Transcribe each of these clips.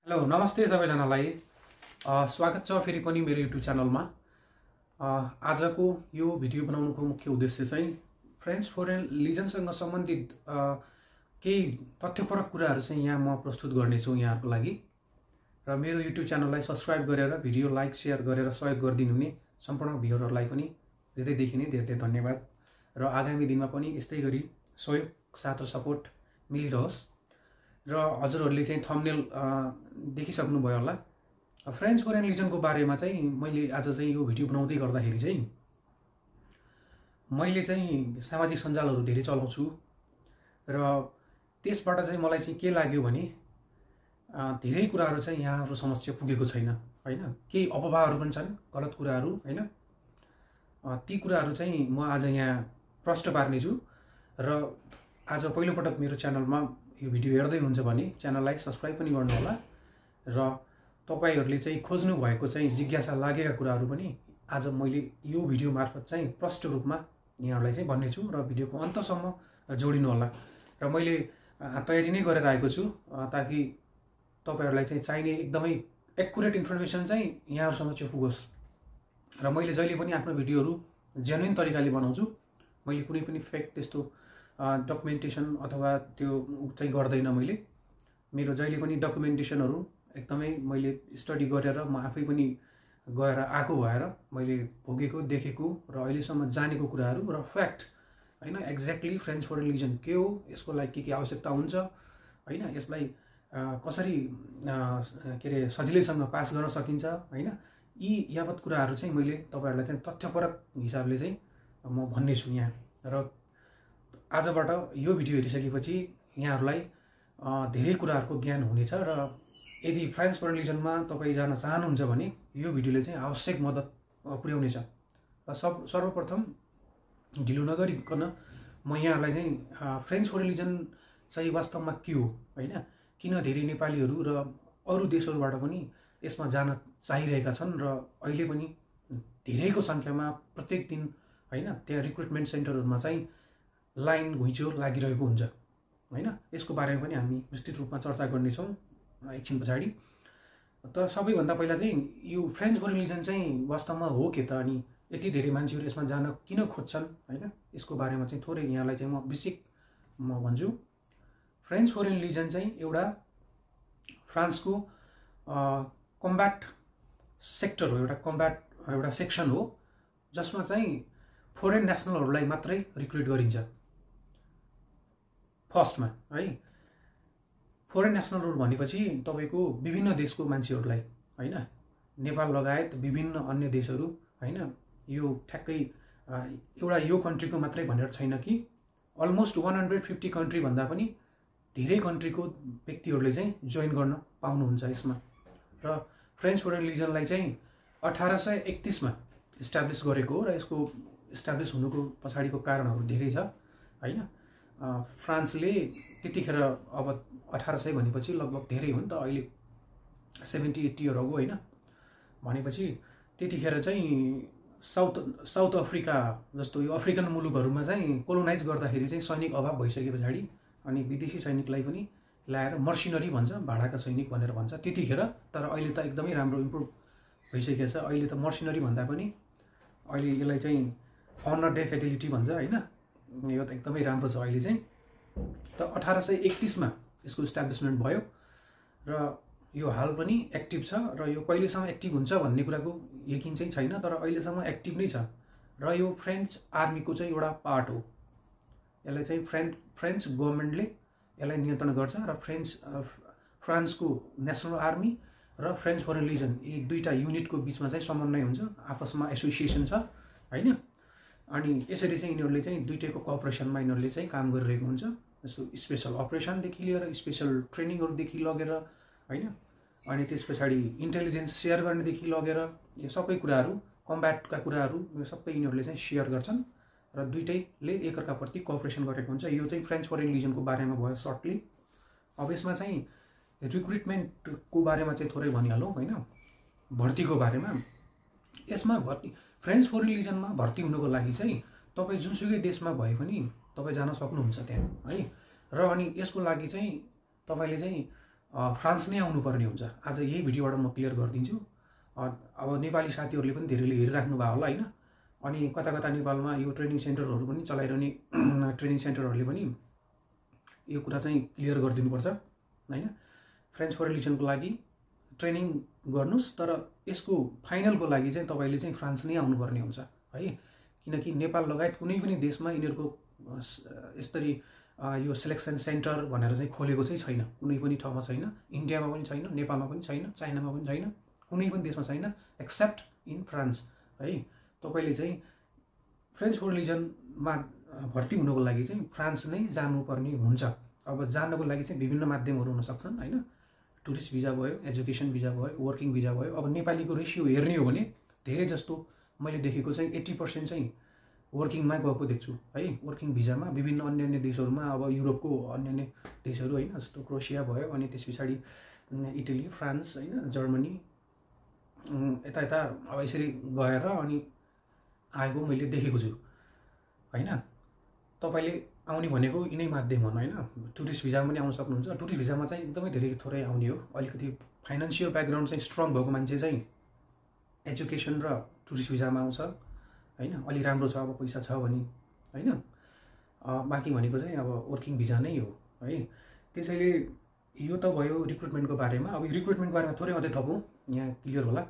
Hello नमस्ते सबैजनालाई स्वागत छ फेरि पनि मेरो युट्युब च्यानलमा। आजको यो भिडियो बनाउनुको मुख्य उद्देश्य चाहिँ फ्रेन्च फरेन लिजनसँग सम्बन्धित केही तथ्यपरक कुराहरू चाहिँ यहाँ म प्रस्तुत गर्नेछु यहाँहरुको लागि। र मेरो युट्युब च्यानललाई सब्स्क्राइब गरेर भिडियो लाइक शेयर गरेर सहयोग गरिदिनुहुने सम्पूर्ण भ्युअरहरुलाई पनि हृदयदेखि नै धेरै धन्यवाद। र आगामी दिनमा पनि यस्तै गरी सहयोग साथ र सपोर्ट मिलिरहोस्। र हजुरहरूले चाहिँ थम्बनेल देखिसक्नु भयो होला। फ्रेन्च फरेन लिजनको बारेमा चाहिँ मैले आज चाहिँ यो भिडियो बनाउँदै गर्दाखेरि चाहिँ मैले चाहिँ सामाजिक सञ्जालहरू धेरै चलाउँछु र त्यसबाट चाहिँ मलाई चाहिँ के लाग्यो भने धेरै कुराहरू चाहिँ यहाँहरु समक्ष पुगेको छैन हैन। केही अपवाहहरू पनि छन्, गलत कुराहरू हैन। ती कुराहरू चाहिँ म आज यहाँ प्रश्न पार्ने छु। र आज पहिलो पटक मेरो च्यानलमा यो भिडियो हेर्दै हुनुहुन्छ भने च्यानललाई सब्स्क्राइब पनि गर्नु होला। र तपाईहरुले चाहिँ खोज्नु भएको चाहिँ जिज्ञासा लागेका कुराहरू पनि आज मैले यो भिडियो मार्फत चाहिँ प्रष्ट रूपमा यहाँहरुलाई चाहिँ भन्ने छु र भिडियोको अन्तसम्म जोडिनु होला। र मैले तयारी नै गरेर आएको छु ताकि तपाईहरुलाई चाहिँ चाहिने एकदमै एक्युरेट इन्फर्मेसन चाहिँ यहाँहरु समक्ष पुगोस्। र मैले जहिले पनि आफ्नो भिडियोहरु जेन्युइन तरिकाले बनाउँछु। मैले कुनै पनि फेक त्यस्तो डकुमेन्टेसन अथवा त्यो चाहिँ गर्दैन। मैले मेरो जहिले पनि डकुमेन्टेसनहरु एकदमै मैले स्टडी गरेर म आफै पनि गएर आएको भएर मैले भोगेको देखेको र अहिलेसम्म जानेको कुराहरू र फ्याक्ट हैन एक्ज्याक्टली फ्रेन्च फरेन लिजन के हो, यसको लागि के आवश्यकता हुन्छ हैन, यसलाई कसरी के रे सजिलैसँग पास गर्न सकिन्छ हैन, यी यावत कुराहरू चाहिँ मैले तपाईहरुलाई चाहिँ तथ्यपरक हिसाबले चाहिँ म भन्ने छु यहाँ। र आजबाट यो भिडियो हेरिसकेपछि यहाँहरुलाई धेरै कुराहरुको ज्ञान हुनेछ। र यदि फ्रेन्च फरेन लिजनमा तपाई जान चाहनुहुन्छ भने यो भिडियोले चाहिँ आवश्यक मद्दत पुर्याउनेछ। र सर्वप्रथम ढिलो नगरिकन म यहाँहरुलाई चाहिँ फ्रेन्च फरेन लिजन चाहिँ वास्तवमा के हो हैन, किन धेरै नेपालीहरु र अरु देशहरुबाट पनि यसमा जान चाहिरहेका छन् र अहिले पनि धेरैको संख्यामा प्रत्येक दिन हैन त्यहाँ रिक्रुटमेन्ट सेन्टरहरुमा चाहिँ लाइन घुइँचो लागिरहेको हुन्छ हैन। यसको बारेमा पनि हामी विस्तृत रूपमा चर्चा गर्ने छौं एकछिन पछाडी। तर सबैभन्दा पहिला चाहिँ यो फ्रेन्च फरेन लिजन चाहिँ वास्तवमा हो के त, अनि यति धेरै मान्छेहरु यसमा जान किन खोज्छन् हैन, यसको बारेमा चाहिँ थोरै यहाँलाई चाहिँ म बेसिक भन्छु। फ्रेन्च फरेन लिजन चाहिँ एउटा फ्रान्सको कम्ब्याट सेक्टर हो, एउटा सेक्सन हो जसमा चाहिँ फोरेन नेसनलहरुलाई मात्रै रिक्रुट गरिन्छ। फर्स्टमा है फोरेन नेसनलहरु भनेपछि तपाईको विभिन्न देशको मान्छेहरुलाई हैन, नेपाल लगायत विभिन्न अन्य देशहरु हैन। यो ठ्याक्कै एउटा यो कन्ट्रीको मात्रै भनेर छैन कि अलमोस्ट 150 कन्ट्री भन्दा पनि धेरै कन्ट्रीको व्यक्तिहरुले चाहिँ जोइन गर्न पाउनुहुन्छ यसमा। र फ्रेन्च फरेन लिजनलाई चाहिँ 1831 मा इस्टाब्लिश गरेको हो र यसको इस्टाब्लिश हुनुको पछाडीको कारणहरु धेरै छ हैन। फ्रान्सले त्यतिखेर अब 1800 भनेपछि लगभग धेरै हो नि त, अहिले 70-80 इयर अगो हैन भनेपछि त्यतिखेर चाहिँ साउथ अफ्रिका जस्तो यो अफ्रिकन मुलुकहरुमा चाहिँ कोलोनाइज गर्दाखेरि चाहिँ सैनिक अभाव भइसके पछाडी अनि विदेशी सैनिकलाई पनि ल्याएर मर्सिनरी भन्छ, भाडाका सैनिक भनेर भन्छ त्यतिखेर। तर अहिले त एकदमै राम्रो इम्प्रुभ भइसकेछ। अहिले त मर्सिनरी भन्दा पनि अहिले यसलाई चाहिँ अनर डे फेटिलिटी भन्छ हैन। यो त एकदमै राम्रो छ अहिले चाहिँ। त 1831 मा यसको इस्टाब्लिशमेन्ट भयो र यो हाल पनि एक्टिभ छ। र यो कहिलेसम्म एक्टिभ हुन्छ भन्ने कुराको यकिन चाहिँ छैन, तर अहिलेसम्म एक्टिभ नै छ। र यो फ्रेन्च आर्मीको चाहिँ एउटा पार्ट हो। यसलाई चाहिँ फ्रेन्च गभर्नमेन्टले यसलाई नियन्त्रण गर्छ र फ्रान्सको नेसनल आर्मी र फ्रेन्च फरेन लिजन यी दुईटा युनिटको बीचमा चाहिँ समन्वय हुन्छ, आपसमा एसोसिएसन छ हैन। अनि यसरी चाहिँ यिनीहरुले चाहिँ दुईटैको कोअपरेसनमा यिनीहरुले चाहिँ काम गरिरहेको हुन्छ। जस्तो स्पेशल अपरेसन देखि लिएर स्पेशल ट्रेनिङहरु देखि लगेर हैन, अनि त्यसपछि इन्टेलिजेन्स शेयर गर्ने देखि लगेर यो सबै कुराहरु कम्ब्याटका कुराहरु यो सबै यिनीहरुले चाहिँ शेयर गर्छन् र दुईटैले एकअर्काप्रति कोअपरेसन गरेको हुन्छ। यो चाहिँ फ्रेन्च फरेन लिजनको बारेमा भयो सर्टली। अब यसमा चाहिँ रिक्रुटमेन्टको बारेमा चाहिँ थोरै भनिहालौं हैन, भर्तीको बारेमा। यसमा फ्रेन्च फरेन लिजनमा भर्ती हुनुको लागि चाहिँ तपाई जुनसुकै देशमा भए पनि तपाई जान सक्नुहुन्छ त्यहाँ है। र अनि यसको लागि चाहिँ तपाईले चाहिँ फ्रान्स नै आउनुपर्ने हुन्छ। आज यही भिडियोबाट म क्लियर गरिदिन्छु। अब नेपाली साथीहरूले पनि धेरैले हेरिराख्नु भयो होला होइन। अनि कता कता नेपालमा यो ट्रेनिङ सेन्टरहरू पनि चलाइरहने ट्रेनिङ सेन्टरहरूले पनि यो कुरा चाहिँ क्लियर गरिदिनुपर्छ होइन। फ्रेन्च फर रिलिजनको लागि ट्रेनिङ गर्नुस्, तर यसको फाइनलको लागि चाहिँ तपाईँले चाहिँ फ्रान्स नै आउनुपर्ने हुन्छ है। किनकि नेपाल लगायत कुनै पनि देशमा यिनीहरूको यसरी यो सिलेक्सन सेन्टर भनेर चाहिँ खोलेको चाहिँ छैन, कुनै पनि ठाउँमा छैन। इन्डियामा पनि छैन, नेपालमा पनि छैन, चाइनामा पनि छैन, कुनै पनि देशमा छैन एक्सेप्ट इन फ्रान्स है। तपाईँले चाहिँ फ्रेन्च फर रिलिजनमा भर्ती हुनको लागि चाहिँ फ्रान्स नै जानुपर्ने हुन्छ। अब जानको लागि चाहिँ विभिन्न माध्यमहरू हुन सक्छन् होइन। टुरिस्ट भिजा भयो, एजुकेसन भिजा भयो, वर्किङ भिजा भयो। अब नेपालीको रेसियो हेर्ने हो भने धेरै जस्तो मैले देखेको चाहिँ 80% चाहिँ वर्किङमा गएको देख्छु है। वर्किङ भिजामा विभिन्न अन्य देशहरूमा, अब युरोपको अन्य देशहरू होइन, जस्तो क्रोएसिया भयो, अनि त्यस पछाडि इटली, फ्रान्स होइन, जर्मनी, यता यता अब यसरी गएर अनि आएको मैले देखेको छु होइन। तपाईँले आउने भनेको यिनै माध्यम हुन् होइन। टुरिस्ट भिजामा पनि आउन सक्नुहुन्छ। टुरिस्ट भिजामा चाहिँ एकदमै धेरै थोरै आउने हो। अलिकति फाइनेन्सियल ब्याकग्राउन्ड चाहिँ स्ट्रङ भएको मान्छे चाहिँ एजुकेसन र टुरिस्ट भिजामा आउँछ होइन। अलि राम्रो छ, अब पैसा छ भने होइन। बाँकी भनेको चाहिँ अब वर्किङ भिजा नै हो है। त्यसैले यो त भयो रिक्रुटमेन्टको बारेमा। अब रिक्रुटमेन्टको बारेमा थोरै अझै थपौँ, यहाँ क्लियर होला।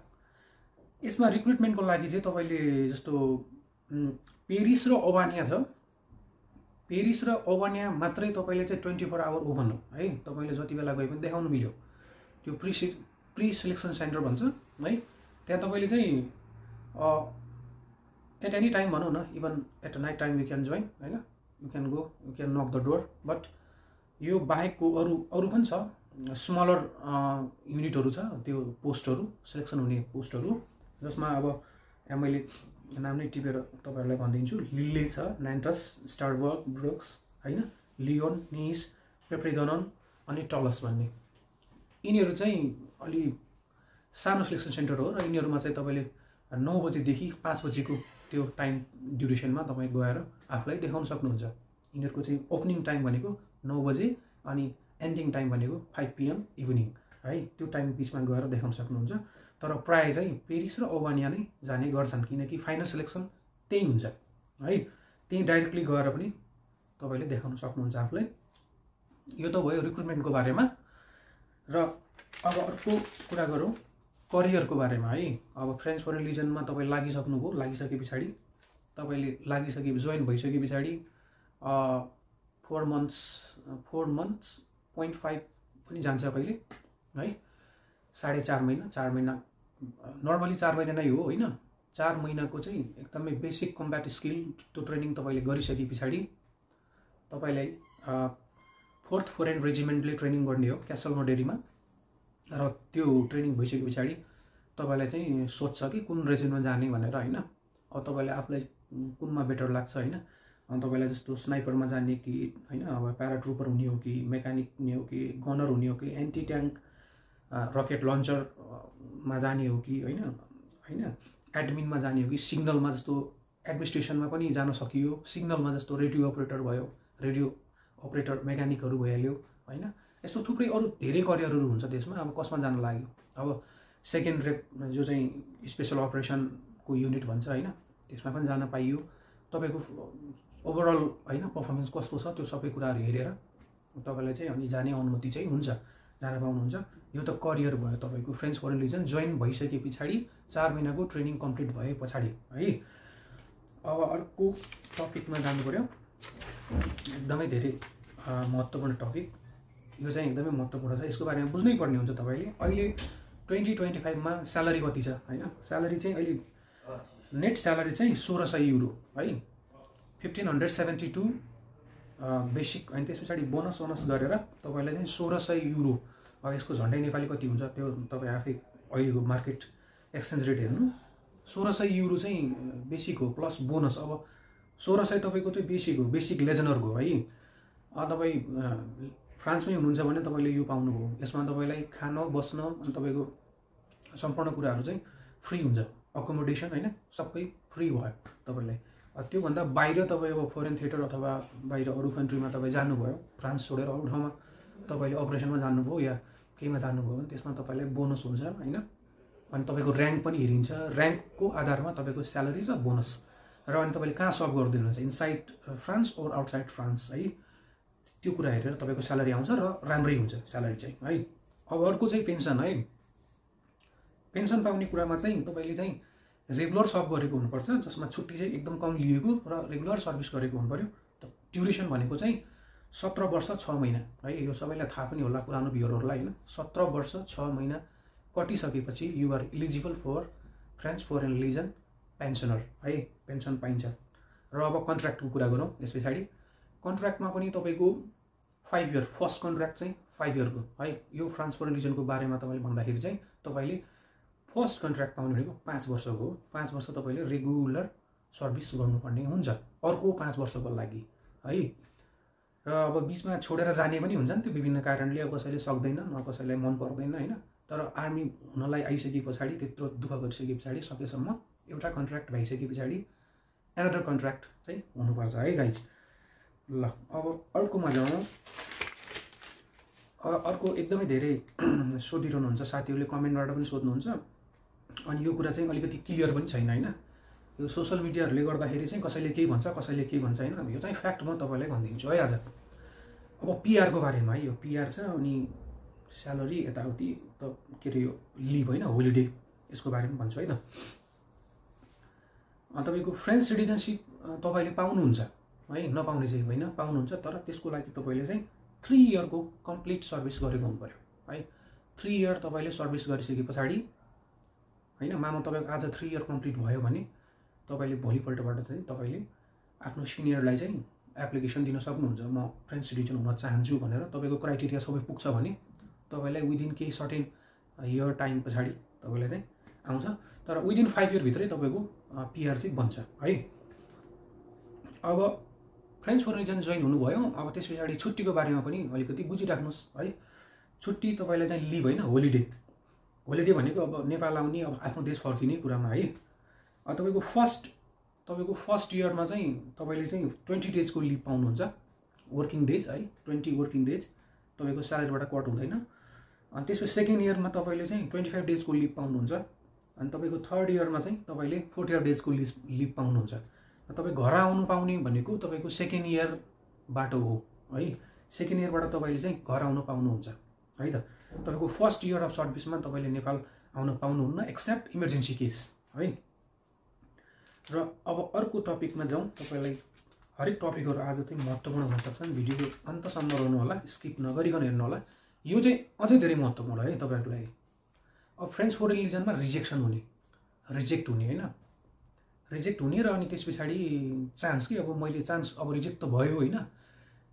यसमा रिक्रुटमेन्टको लागि चाहिँ तपाईँले जस्तो पेरिस र अल्बानिया छ। पेरिस र अल्बानिया मात्रै तपाईँले चाहिँ 24 आवर ओपन हो है। तपाईँले जति बेला गए पनि देखाउनु मिल्यो। त्यो प्री सिलेक्सन सेन्टर भन्छ है। त्यहाँ तपाईँले चाहिँ एट एनी टाइम भनौँ न, even at night time you can join होइन। You can go, you can knock the door. But यो बाहेकको अरू पनि छ, स्मलर युनिटहरू छ, त्यो पोस्टहरू, सिलेक्सन हुने पोस्टहरू, जसमा अब यहाँ मैले नाम नै टिपेर तपाईँहरूलाई भनिदिन्छु। लिले छ, नान्टस, स्टारबर्ग, ब्रुक्स होइन, लियोन, निस, पेप्रेगनन अनि टलस भन्ने। यिनीहरू चाहिँ अलि सानो सिलेक्सन सेन्टर हो र यिनीहरूमा चाहिँ तपाईँले 9 बजेदेखि 5 बजेको त्यो टाइम ड्युरेसनमा तपाईँ गएर आफूलाई देखाउन सक्नुहुन्छ। यिनीहरूको चाहिँ ओपनिङ टाइम भनेको 9 बजे अनि एन्डिङ टाइम भनेको 5 PM इभिनिङ है। त्यो टाइम बिचमा गएर देखाउन सक्नुहुन्छ। तर प्रायः चाहिँ पेरिस र अल्बानिया नै जाने गर्छन्, किनकि फाइनल सिलेक्सन त्यही हुन्छ है। त्यही डाइरेक्टली गएर पनि तपाईँले देखाउन सक्नुहुन्छ आफूलाई। यो त भयो रिक्रुटमेन्टको बारेमा। र अब अर्को कुरा गरौँ करियरको बारेमा है। अब फ्रेन्च फर रिलिजनमा तपाईँ लागिसक्नुभयो, लागिसके पछाडि तपाईँले जोइन भइसके पछाडि 4 months 0.5 पनि जान्छ कहिले है। 4.5 महिना, 4 महिना नर्मली 4 महिना नै हो होइन। 4 महिनाको चाहिँ एकदमै बेसिक कम्ब्याट स्किल त्यो ट्रेनिङ तपाईँले गरिसके पछाडि तपाईँलाई 4th फोरेन रेजिमेन्टले ट्रेनिङ गर्ने हो क्यासल मोडेरीमा। र त्यो ट्रेनिङ भइसके पछाडि तपाईँलाई चाहिँ सोध्छ कि कुन रेजिमेन्टमा जाने भनेर होइन। अब तपाईँलाई आफूलाई कुनमा बेटर लाग्छ होइन। तपाईँलाई जस्तो स्नाइपरमा जाने कि होइन, अब प्याराट्रुपर हुने हो कि, मेकानिक हुने हो कि, गनर हुने हो कि, एन्टी ट्याङ्क रकेट लन्चरमा जाने हो कि होइन, एडमिनमा जाने हो कि, सिग्नलमा जस्तो एडमिनिस्ट्रेसनमा पनि जान सकियो। सिग्नलमा जस्तो रेडियो अपरेटर भयो, रेडियो अपरेटर मेकानिकहरू भइहाल्यो होइन। यस्तो थुप्रै अरू धेरै करियरहरू हुन्छ त्यसमा। अब कसमा जान लाग्यो, अब सेकेन्ड रेप जो चाहिँ स्पेसल अपरेसनको युनिट भन्छ होइन, त्यसमा पनि जान पाइयो। तपाईँको ओभरअल होइन पर्फर्मेन्स कस्तो छ त्यो सबै कुराहरू हेरेर तपाईँलाई चाहिँ अनि जाने अनुमति चाहिँ हुन्छ, जान पाउनुहुन्छ। यो त करियर भयो तपाईँको। फ्रेन्च फर रिलिजन जोइन भइसके पछाडि 4 महिनाको ट्रेनिङ कम्प्लिट भए पछाडि है। अब अर्को टपिकमा जानु पर्यो, एकदमै धेरै महत्त्वपूर्ण टपिक। यो चाहिँ एकदमै महत्त्वपूर्ण छ, यसको बारेमा बुझ्नै पर्ने हुन्छ तपाईँले। अहिले 2025मा स्यालेरी कति छ होइन। स्यालेरी चाहिँ अहिले नेट स्यालेरी चाहिँ 1600 युरो है। 1572 बेसिक, अनि त्यस पछाडि बोनस गरेर तपाईँलाई चाहिँ 1600 युरो। अब यसको झन्डै नेपाली कति हुन्छ त्यो तपाईँ आफै अहिलेको मार्केट एक्सचेन्ज रेट हेर्नु। 1600 युरो चाहिँ बेसिक हो प्लस बोनस। अब 1600 तपाईँको चाहिँ बेसिक हो, बेसिक लेजनरको है। तपाईँ फ्रान्समै हुनुहुन्छ भने तपाईँले यो पाउनुभयो। यसमा तपाईँलाई खान बस्न अनि तपाईँको सम्पूर्ण कुराहरू चाहिँ फ्री हुन्छ, अकोमोडेसन होइन सबै फ्री भयो तपाईँलाई। त्योभन्दा बाहिर तपाईँ अब फरेन थिएटर अथवा बाहिर अरू कन्ट्रीमा तपाईँ जानुभयो, फ्रान्स छोडेर अरू ठाउँमा तपाईँले अपरेसनमा जानुभयो या केहीमा जानुभयो भने त्यसमा तपाईँलाई बोनस हुन्छ होइन। अनि तपाईँको ऱ्याङ्क पनि हेरिन्छ, ऱ्याङ्कको आधारमा तपाईँको स्यालेरी र बोनस, र अनि तपाईँले कहाँ सर्भ गरिदिनुहुन्छ, इनसाइड फ्रान्स ओर आउटसाइड फ्रान्स है, त्यो कुरा हेरेर तपाईँको स्यालेरी आउँछ र राम्रै हुन्छ स्यालेरी चाहिँ है। अब अर्को चाहिँ पेन्सन है। पेन्सन पाउने कुरामा चाहिँ तपाईँले चाहिँ रेगुलर सर्भ गरेको हुनुपर्छ, जसमा छुट्टी चाहिँ एकदम कम लिएको र रेगुलर सर्भिस गरेको हुनु पऱ्यो। ड्युरेसन भनेको चाहिँ 17 वर्ष 6 महिना है। यो सबैलाई थाहा पनि होला पुरानो भ्युअरहरूलाई होइन। 17 वर्ष 6 महिना कटिसकेपछि you are eligible for French foreign legion pensioner है, पेन्सन पाइन्छ। र अब कन्ट्र्याक्टको कुरा गरौँ यस पछाडि। कन्ट्र्याक्टमा पनि तपाईँको 5 इयर, फर्स्ट कन्ट्र्याक्ट चाहिँ 5 इयरको है। यो फ्रान्स फरेन लिजनको बारेमा तपाईँले भन्दाखेरि चाहिँ तपाईँले फर्स्ट कन्ट्र्याक्ट पाउनु भनेको 5 वर्षको हो। 5 वर्ष तपाईँले रेगुलर सर्भिस गर्नुपर्ने हुन्छ अर्को 5 वर्षको लागि है। र अब बिचमा छोडेर जाने पनि हुन्छ नि, त्यो विभिन्न कारणले, अब कसैले सक्दैन, न कसैलाई मन पर्दैन होइन। तर आर्मी हुनलाई आइसके पछाडि, त्यत्रो दुःख गरिसके पछाडि, सकेसम्म एउटा कन्ट्र्याक्ट भइसके पछाडि एनदर कन्ट्र्याक्ट चाहिँ हुनुपर्छ है गाइज। ल अब अर्कोमा जाउँ। अर्को एकदमै धेरै सोधिरहनुहुन्छ साथीहरूले, कमेन्टबाट पनि सोध्नुहुन्छ। अनि यो कुरा चाहिँ अलिकति क्लियर पनि छैन होइन। यो सोसियल मिडियाहरूले गर्दाखेरि चाहिँ कसैले केही भन्छ, कसैले केही भन्छ होइन। यो चाहिँ फ्याक्ट म तपाईँलाई भनिदिन्छु है आज। अब पिआरको बारेमा है, यो पिआर छ अनि स्यालेरी यताउति त के अरे यो लिभ होइन, होलिडे, यसको बारेमा भन्छु है त। तपाईँको फ्रेन्च सिटिजनसिप तपाईँले पाउनुहुन्छ है, नपाउने चाहिँ होइन, पाउनुहुन्छ। तर त्यसको लागि तपाईँले चाहिँ 3 इयरको कम्प्लिट सर्भिस गरेको हुनु पऱ्यो है। 3 इयर तपाईँले सर्भिस गरिसके पछाडि होइन, मानव तपाईँको आज 3 इयर कम्प्लिट भयो भने तपाईँले भोलिपल्टबाट चाहिँ तपाईँले आफ्नो सिनियरलाई चाहिँ एप्लिकेसन दिन सक्नुहुन्छ, म फ्रेन्च सिटिजन हुन चाहन्छु भनेर। तपाईँको क्राइटेरिया सबै पुग्छ भने तपाईँलाई विदिन केही सर्टेन इयर टाइम पछाडि तपाईँलाई चाहिँ आउँछ। तर विदिन 5 इयरभित्रै तपाईँको पिआर चाहिँ बन्छ है। अब फ्रेन्च फरेन लिजन जोइन हुनुभयो, अब त्यस पछाडि छुट्टीको बारेमा पनि अलिकति बुझिराख्नुहोस् है। छुट्टी तपाईँलाई चाहिँ लिभ होइन, होलिडे। होलिडे भनेको अब नेपाल आउने, अब आफ्नो देश फर्किने कुरामा है। तपाईँको फर्स्ट इयरमा चाहिँ तपाईँले चाहिँ 20 डेजको लिभ पाउनुहुन्छ, वर्किङ डेज है, 20 वर्किङ डेज तपाईँको स्यालेरीबाट कट हुँदैन। अनि त्यसपछि सेकेन्ड इयरमा तपाईँले चाहिँ 25 डेजको लिभ पाउनुहुन्छ। अनि तपाईँको थर्ड इयरमा चाहिँ तपाईँले 40 डेजको लिभ पाउनुहुन्छ। तपाईँ घर आउनु पाउने भनेको तपाईँको सेकेन्ड इयर बाटो हो है। सेकेन्ड इयरबाट तपाईँले चाहिँ घर आउनु पाउनुहुन्छ है त। तपाईँको फर्स्ट इयर अफ सर्भिसमा तपाईँले नेपाल आउन पाउनुहुन्न एक्सेप्ट इमर्जेन्सी केस है। र अब अर्को टपिकमा जाउँ। तपाईँलाई हरेक टपिकहरू आज चाहिँ महत्त्वपूर्ण हुन सक्छन्, भिडियोको अन्तसम्म रहनु होला, स्किप नगरिकन हेर्नु होला। यो चाहिँ अझै धेरै महत्त्वपूर्ण है तपाईँहरूको लागि। अब फ्रेन्च फरेन लिजनमा रिजेक्ट हुने होइन, रिजेक्ट हुने र अनि त्यस पछाडि चान्स कि अब मैले चान्स, अब रिजेक्ट त भयो होइन,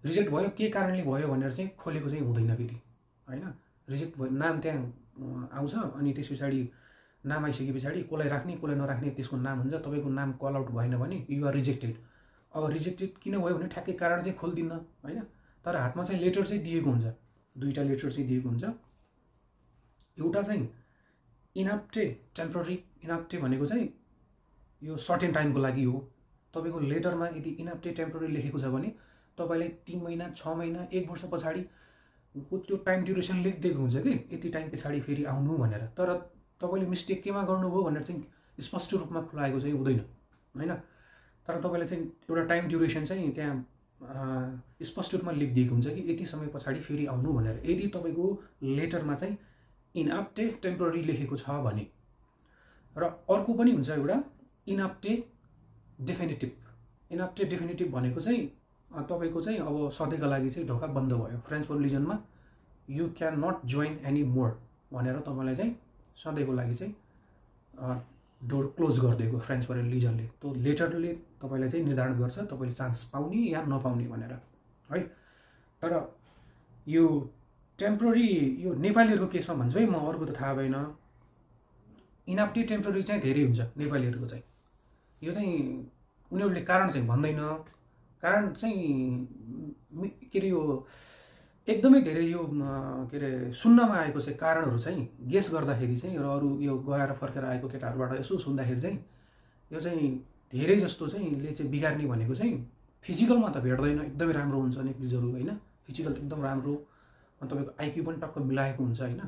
रिजेक्ट भयो के कारणले भयो भनेर चाहिँ खोलेको चाहिँ हुँदैन फेरि होइन। रिजेक्ट भयो, नाम त्यहाँ आउँछ अनि त्यस पछाडि नाम आइसके पछाडि कसलाई राख्ने कसलाई नराख्ने त्यसको नाम हुन्छ। तपाईँको नाम कल आउट भएन भने यु आर रिजेक्टेड। अब रिजेक्टेड किन भयो भने ठ्याक्कै कारण चाहिँ खोलिदिन्न होइन। तर हातमा चाहिँ लेटर चाहिँ दिएको हुन्छ, 2टा लेटर चाहिँ दिएको हुन्छ। एउटा चाहिँ इनाप्टे, टेम्पोररी इनाप्टे भनेको चाहिँ यो सर्टेन टाइमको लागि हो। तपाईँको लेटरमा यदि इनाप्टे टेम्पोररी लेखेको छ भने तपाईँलाई 3 महिना 6 महिना 1 वर्ष पछाडि त्यो टाइम ड्युरेसन लेखिदिएको हुन्छ कि यति टाइम पछाडि फेरि आउनु भनेर। तर तपाईँले मिस्टेक केमा गर्नुभयो भनेर चाहिँ स्पष्ट रूपमा खुलाएको चाहिँ हुँदैन होइन। तर तपाईँले चाहिँ एउटा टाइम ड्युरेसन चाहिँ त्यहाँ स्पष्ट रूपमा लेखिदिएको हुन्छ कि यति समय पछाडि फेरि आउनु भनेर। यदि तपाईँको लेटरमा चाहिँ इनएप्टे टेम्पोररी लेखेको छ भने। र अर्को पनि हुन्छ एउटा इनएप्टे डेफिनेटिभ। इनएप्टे डेफिनेटिभ भनेको चाहिँ तपाईँको चाहिँ अब सधैँका लागि चाहिँ ढोका बन्द भयो फ्रेन्च फरेन लिजनमा, you can not join any more भनेर तपाईँलाई चाहिँ सधैँको लागि चाहिँ डोर क्लोज गरिदिएको फ्रेन्च फरेन लिजनले। त्यो लेटरले तपाईँलाई चाहिँ निर्धारण गर्छ तपाईँले चान्स पाउने या नपाउने भनेर है। तर यो टेम्पोररी, यो नेपालीहरूको केसमा भन्छु है म, अर्को त थाहा भएन। इनएप्टे टेम्पोररी चाहिँ धेरै हुन्छ नेपालीहरूको चाहिँ। यो चाहिँ उनीहरूले कारण चाहिँ भन्दैन, कारण चाहिँ के अरे यो एकदमै धेरै यो के अरे सुन्नमा आएको चाहिँ कारणहरू चाहिँ गेस गर्दाखेरि चाहिँ र अरू यो गएर फर्केर आएको केटाहरूबाट यसो सुन्दाखेरि चाहिँ यो चाहिँ धेरै जस्तो चाहिँ ले चाहिँ बिगार्ने भनेको चाहिँ फिजिकलमा त भेट्दैन, एकदमै राम्रो हुन्छ नेप्लिजहरू होइन, फिजिकल एकदम राम्रो अनि तपाईँको आइक्यू पनि टक्क मिलाएको हुन्छ होइन।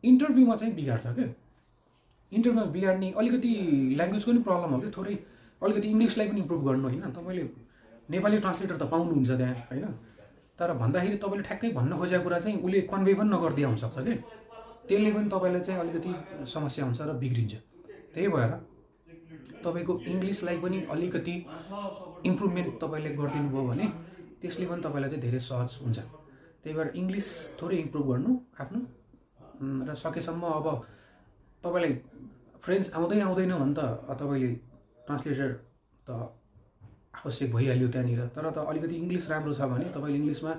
इन्टरभ्यूमा चाहिँ बिगार्छ क्या, इन्टरभ्यूमा बिगार्ने अलिकति ल्याङ्ग्वेजको पनि प्रब्लम हो कि, थोरै अलिकति इङ्ग्लिसलाई पनि इम्प्रुभ गर्नु होइन। तपाईँले नेपाली ट्रान्सलेटर त पाउनुहुन्छ त्यहाँ होइन, तर भन्दाखेरि तपाईँले ठ्याक्कै भन्न खोजेको कुरा चाहिँ उसले कन्भे पनि नगरिदिया हुनसक्छ कि, त्यसले पनि तपाईँलाई चाहिँ अलिकति समस्या हुन्छ र बिग्रिन्छ। त्यही भएर तपाईँको इङ्ग्लिसलाई पनि अलिकति इम्प्रुभमेन्ट तपाईँले गरिदिनु भयो भने त्यसले पनि तपाईँलाई चाहिँ धेरै सहज हुन्छ। त्यही भएर इङ्ग्लिस थोरै इम्प्रुभ गर्नु आफ्नो, र सकेसम्म अब तपाईँलाई फ्रेन्च आउँदैन भने त तपाईँले ट्रान्सलेटर त आवश्यक भइहाल्यो त्यहाँनिर, तर त अलिकति इङ्ग्लिस राम्रो छ भने तपाईँले इङ्ग्लिसमा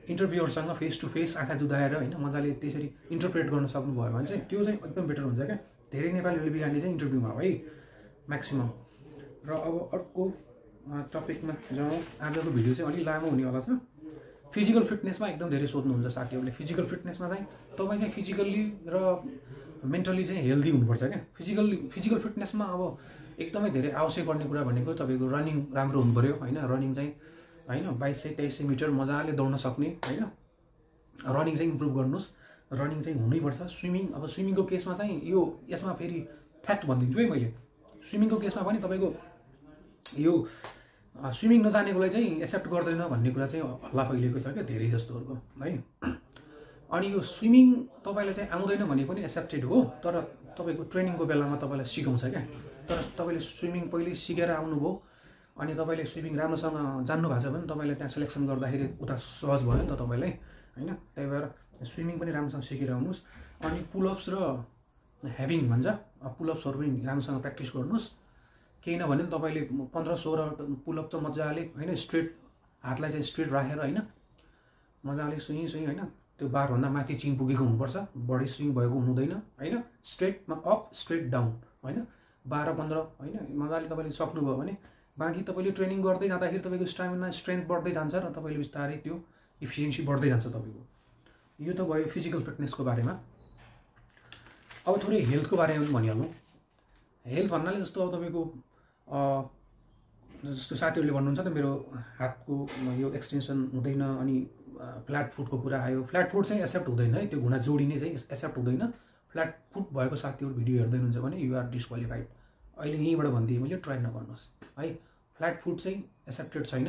इन्टरभ्युअरसँग फेस टु फेस आँखा जुदाएर होइन मजाले त्यसरी इन्टरप्रेट गर्न सक्नुभयो भने चाहिँ त्यो चाहिँ एकदम बेटर हुन्छ क्या। धेरै नेपालीहरूले बिगार्ने चाहिँ इन्टरभ्यूमा हो है म्याक्सिमम्। र अब अर्को टपिकमा जाउँ। आजको भिडियो चाहिँ अलिक लामो हुनेवाला छ। फिजिकल फिटनेसमा एकदम धेरै सोध्नुहुन्छ साथीहरूले। फिजिकल फिटनेसमा चाहिँ तपाईँ चाहिँ फिजिकल्ली र मेन्टली चाहिँ हेल्दी हुनुपर्छ क्या। फिजिकल फिटनेसमा अब एकदमै धेरै आवश्यक पर्ने कुरा भनेको तपाईँको रनिङ राम्रो हुनु पऱ्यो होइन। रनिङ चाहिँ होइन 2200-2300 मिटर मजाले दौड्न सक्ने होइन, रनिङ चाहिँ इम्प्रुभ गर्नुहोस्। रनिङ चाहिँ हुनैपर्छ। स्विमिङ, अब स्विमिङको केसमा चाहिँ यसमा फेरि फ्याक्ट भनिदिन्छु है मैले। स्विमिङको केसमा पनि तपाईँको यो स्विमिङ नजानेकोलाई चाहिँ एक्सेप्ट गर्दैन भन्ने कुरा चाहिँ हल्ला फैलिएको छ क्या धेरै जस्तोहरूको है। अनि यो स्विमिङ तपाईँलाई चाहिँ आउँदैन भने पनि एक्सेप्टेड हो, तर तपाईँको ट्रेनिङको बेलामा तपाईँलाई सिकाउँछ क्या। तर तपाईँले स्विमिङ पहिले सिकेर आउनुभयो अनि तपाईँले स्विमिङ राम्रोसँग जान्नु भएको छ भने तपाईँले त्यहाँ सेलेक्सन गर्दाखेरि उता सहज भयो नि त तपाईँलाई होइन। त्यही भएर स्विमिङ पनि राम्रोसँग सिकेर आउनुहोस्। अनि पुलअप्स र ह्याभिङ भन्छ, पुलअप्सहरू पनि राम्रोसँग प्र्याक्टिस गर्नुहोस्। केही नभने तपाईँले 15-16 पुलअप त मजाले होइन स्ट्रेट, हातलाई चाहिँ स्ट्रेट राखेर होइन मजाले सुई होइन, त्यो बारभन्दा माथि चिन पुगेको हुनुपर्छ, बडी स्विङ भएको हुँदैन होइन। स्ट्रेटमा अप स्ट्रेट डाउन होइन 12-15 होइन मजाले तपाईँले सक्नुभयो भने बाँकी तपाईँले ट्रेनिङ गर्दै जाँदाखेरि तपाईँको स्टामिना स्ट्रेन्थ बढ्दै जान्छ र तपाईँले बिस्तारै त्यो इफिसियन्सी बढ्दै जान्छ तपाईँको। यो त भयो फिजिकल फिटनेसको बारेमा। अब थोरै हेल्थको बारेमा पनि भनिहाल्नु। हेल्थ भन्नाले जस्तो अब तपाईँको जस्तो साथीहरूले भन्नुहुन्छ त मेरो हातको यो एक्सटेन्सन हुँदैन अनि फ्ल्याट फुटको कुरा आयो। फ्ल्याट फुट चाहिँ एक्सेप्ट हुँदैन है, त्यो घुँडा जोडिने चाहिँ एक्सेप्ट हुँदैन। फ्ल्याट फुट भएको साथीहरू भिडियो हेर्दै हुनुहुन्छ भने यु आर डिस्क्वालिफाइड। अहिले यहीँबाट भनिदिएँ मैले, ट्राई नगर्नुहोस् है। फ्ल्याट फुट चाहिँ एक्सेप्टेड छैन।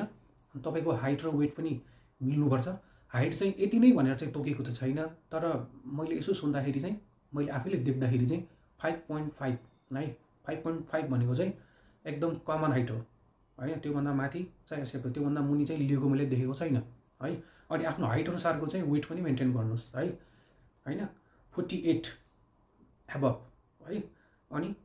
तपाईँको हाइट र वेट पनि मिल्नुपर्छ। हाइट चाहिँ यति नै भनेर चाहिँ तोकेको त छैन, तर मैले यसो सुन्दाखेरि चाहिँ मैले आफैले देख्दाखेरि चाहिँ 5.5 है। 5.5 भनेको चाहिँ एकदम कमन हाइट हो होइन। त्योभन्दा माथि चाहिँ एक्सेप्ट हो, त्योभन्दा मुनि चाहिँ लिएको मैले देखेको छैन है। अनि आफ्नो हाइट अनुसारको चाहिँ वेट पनि मेन्टेन गर्नुहोस् है होइन। 48 एबभ है, अनि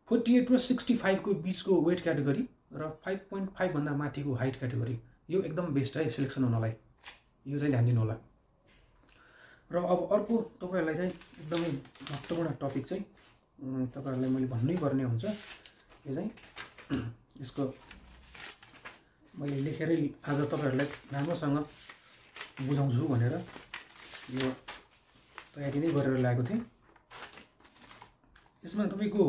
48 र 65 को बिचको वेट क्याटेगोरी र 5.5 भन्दा माथिको हाइट क्याटेगोरी यो एकदम बेस्ट है सिलेक्सन हुनलाई। यो चाहिँ ध्यान दिनु होला। र अब अर्को तपाईँहरूलाई चाहिँ एकदमै महत्त्वपूर्ण टपिक चाहिँ तपाईँहरूलाई मैले भन्नै पर्ने हुन्छ। यो चाहिँ यसको मैले लेखेरै आज तपाईँहरूलाई राम्रोसँग बुझाउँछु भनेर यो तयारी नै गरेर ल्याएको थिएँ। यसमा तपाईँको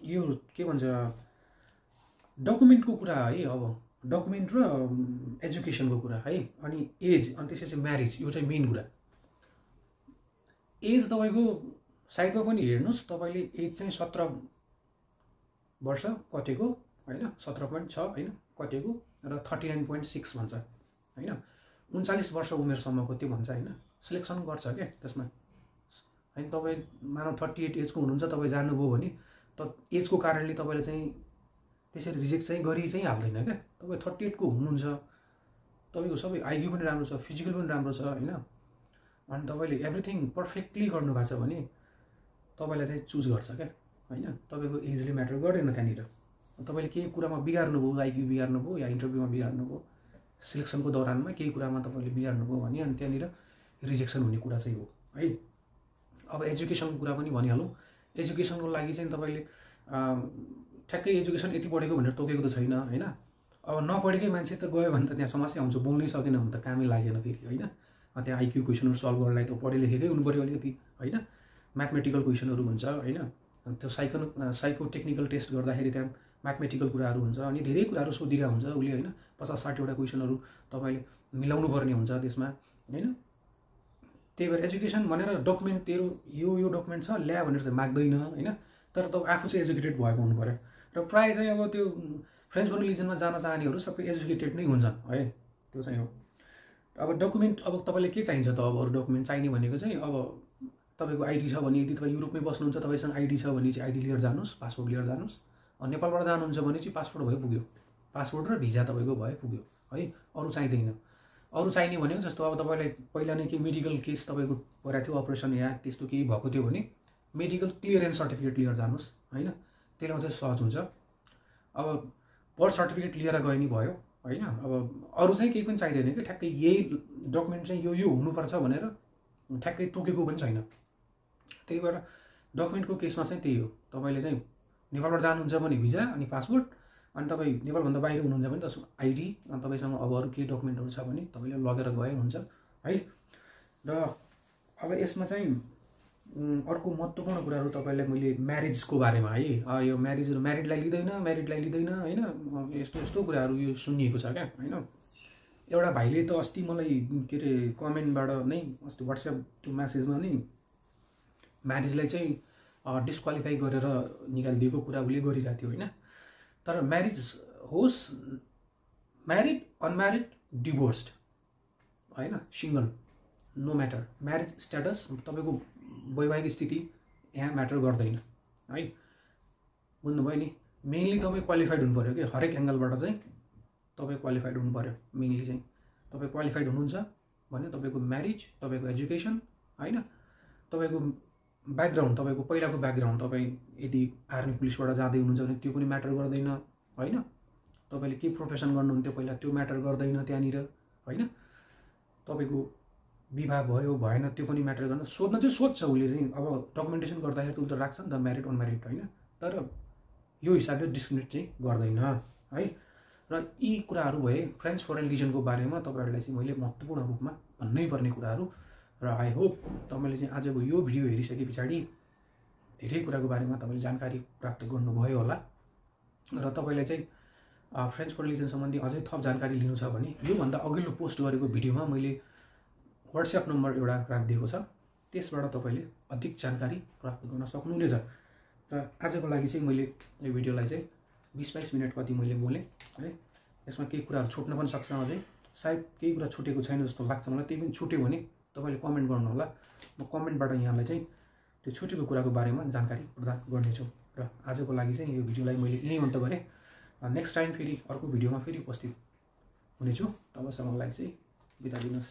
यो के भन्छ डकुमेन्टको कुरा है। अब डकुमेन्ट र एजुकेसनको कुरा है, अनि एज, अनि त्यसपछि म्यारिज, यो चाहिँ मेन कुरा। एज तपाईँको साइडमा पनि हेर्नुहोस्, तपाईँले एज चाहिँ 17 वर्ष कटेको होइन, 17.6 होइन कटेको र 39.6 भन्छ होइन। 39 वर्ष उमेरसम्मको त्यो भन्छ होइन। सिलेक्सन गर्छ क्या त्यसमा होइन। तपाईँ मानव 38 एजको हुनुहुन्छ, तपाईँ जानुभयो भने त एजको कारणले तपाईँले चाहिँ त्यसरी रिजेक्ट चाहिँ गरी चाहिँ हाल्दैन क्या। तपाईँ 38 को हुनुहुन्छ, तपाईँको सबै आइक्यू पनि राम्रो छ, फिजिकल पनि राम्रो छ होइन, अनि तपाईँले एभ्रिथिङ पर्फेक्टली गर्नुभएको छ भने तपाईँलाई चाहिँ चुज गर्छ क्या होइन। तपाईँको एजले म्याटर गरेन त्यहाँनिर। तपाईँले केही कुरामा बिगार्नुभयो, आइक्यू बिगार्नुभयो या इन्टरभ्यूमा बिगार्नुभयो, सिलेक्सनको दौरानमा केही कुरामा तपाईँले बिगार्नुभयो भने अनि त्यहाँनिर रिजेक्सन हुने कुरा चाहिँ हो है। अब एजुकेसनको कुरा पनि भनिहालौँ। एजुकेसनको लागि चाहिँ तपाईँले ठ्याक्कै एजुकेसन यति पढेको भनेर तोकेको त छैन होइन। अब नपढेकै मान्छे त गयो भने त त्यहाँ समस्या हुन्छ, बोल्नै सकेन भने त कामै लागेन फेरि होइन। त्यहाँ आइक्यू क्वेसनहरू सल्भ गर्नलाई त पढे लेखेकै हुनु पऱ्यो अलिकति होइन। म्याथमेटिकल क्वेसनहरू हुन्छ होइन, त्यो साइको टेक्निकल टेस्ट गर्दाखेरि त्यहाँ म्याथमेटिकल कुराहरू हुन्छ, अनि धेरै कुराहरू सोधिरहेको हुन्छ उसले होइन। 50-60 वटा क्वेसनहरू तपाईँले मिलाउनु पर्ने हुन्छ त्यसमा होइन। त्यही भएर एजुकेसन भनेर डकुमेन्ट तेरो यो डकुमेन्ट छ ल्या भनेर चाहिँ माग्दैन होइन। तर तपाईँ आफू चाहिँ एजुकेटेड भएको हुनु पऱ्यो। र प्रायः चाहिँ अब त्यो फ्रेन्च फर रिलिजनमा जान चाहनेहरू सबै एजुकेटेड नै हुन्छन् है, त्यो चाहिँ हो। अब डकुमेन्ट अब तपाईँलाई के चाहिन्छ त? अब अरू डकुमेन्ट चाहिने भनेको चाहिँ अब तपाईँको आइडी छ भने, यदि तपाईँ युरोपमै बस्नुहुन्छ तपाईँसँग आइडी छ भने चाहिँ आइडी लिएर जानुहोस्, पासपोर्ट लिएर जानुहोस्। नेपालबाट जानुहुन्छ भने चाहिँ पासपोर्ट भयो पुग्यो, पासपोर्ट र भिजा तपाईँको भयो पुग्यो है, अरू चाहिँदैन। अरू चाहिने भनेको जस्तो अब तपाईँलाई पहिला नै केही मेडिकल केस तपाईँको परेको थियो, अपरेसन या त्यस्तो केही भएको थियो भने मेडिकल क्लियरेन्स सर्टिफिकेट लिएर जानुहोस् होइन, त्यसले चाहिँ सहज हुन्छ। अब बर्थ सर्टिफिकेट लिएर गए नि भयो होइन। अब अरू चाहिँ केही पनि चाहिँदैन कि ठ्याक्कै यही डकुमेन्ट चाहिँ यो हुनुपर्छ भनेर ठ्याक्कै तोकेको पनि छैन। त्यही भएर डकुमेन्टको केसमा चाहिँ त्यही हो, तपाईँले चाहिँ नेपालबाट जानुहुन्छ भने भिजा अनि पासपोर्ट, अनि तपाईँ नेपालभन्दा बाहिर हुनुहुन्छ भने त्यसको आइडी, अनि तपाईँसँग अब अरू केही डकुमेन्टहरू छ भने तपाईँले लगेर गए हुन्छ है। र अब यसमा चाहिँ अर्को महत्त्वपूर्ण कुराहरू तपाईँलाई मैले म्यारिजको बारेमा है, यो म्यारिडलाई लिँदैन होइन, यस्तो यस्तो कुराहरू यो सुनिएको छ क्या होइन। एउटा भाइले त अस्ति मलाई के अरे कमेन्टबाट नै अस्ति वाट्सएप त्यो म्यासेजमा नै म्यारिजलाई चाहिँ डिस्क्वालिफाई गरेर निकालिदिएको कुरा उसले गरिरहेको थियो होइन। तर म्यारिज होस्, म्यारिड अनम्यारिड डिभोर्स्ड होइन, single no matter, marriage status तपाईँको वैवाहिक स्थिति यहाँ म्याटर गर्दैन है, बुझ्नुभयो नि। मेनली तपाईँ क्वालिफाइड हुनु पऱ्यो कि हरेक एङ्गलबाट चाहिँ तपाईँ क्वालिफाइड हुनु पऱ्यो। मेनली चाहिँ तपाईँ क्वालिफाइड हुनुहुन्छ भने तपाईँको म्यारिज, तपाईँको एजुकेसन होइन, तपाईँको ब्याकग्राउन्ड, तपाईँको पहिलाको ब्याकग्राउन्ड, तपाईँ यदि आर्मी पुलिसबाट जाँदै हुनुहुन्छ भने त्यो पनि म्याटर गर्दैन होइन। तपाईँले के प्रोफेसन गर्नुहुन्थ्यो पहिला त्यो म्याटर गर्दैन त्यहाँनिर होइन। तपाईँको विवाह भयो भएन त्यो पनि म्याटर गर्न, सोध्न चाहिँ सोध्छ उसले चाहिँ, अब डकुमेन्टेसन गर्दाखेरि त उसले राख्छ नि त म्यारिड अनम्यारिड होइन। तर यो हिसाबले डिस्क्रिमिनेट चाहिँ गर्दैन है। र यी कुराहरू भए फ्रेन्च फरेन रिलिजनको बारेमा तपाईँहरूलाई चाहिँ मैले महत्त्वपूर्ण रूपमा भन्नै पर्ने कुराहरू। र आई होप तपाईँले चाहिँ आजको यो भिडियो हेरिसके पछाडि धेरै कुराको बारेमा तपाईँले जानकारी प्राप्त गर्नुभयो होला। र तपाईँलाई चाहिँ फ्रेन्च फर रिलिजन सम्बन्धी अझै थप जानकारी लिनु छ भने योभन्दा अघिल्लो पोस्ट गरेको भिडियोमा मैले वाट्सएप नम्बर एउटा राखिदिएको छ, त्यसबाट तपाईँले अधिक जानकारी प्राप्त गर्न सक्नुहुनेछ। र आजको लागि चाहिँ मैले यो भिडियोलाई चाहिँ 20-22 मिनट कति मैले बोलेँ है। यसमा केही कुराहरू छुट्न पनि सक्छ, अझै सायद केही कुरा छुटेको छैन जस्तो लाग्छ मलाई। त्यही पनि छुट्यो भने तपाईँले कमेन्ट गर्नुहोला, म कमेन्टबाट यहाँलाई चाहिँ त्यो छुटेको कुराको बारेमा जानकारी प्रदान गर्नेछु। र आजको लागि चाहिँ यो भिडियोलाई मैले यहीँ अन्त गरेँ। नेक्स्ट टाइम फेरि अर्को भिडियोमा फेरि उपस्थित हुनेछु, तबसम्मलाई चाहिँ बिदा दिनुहोस्।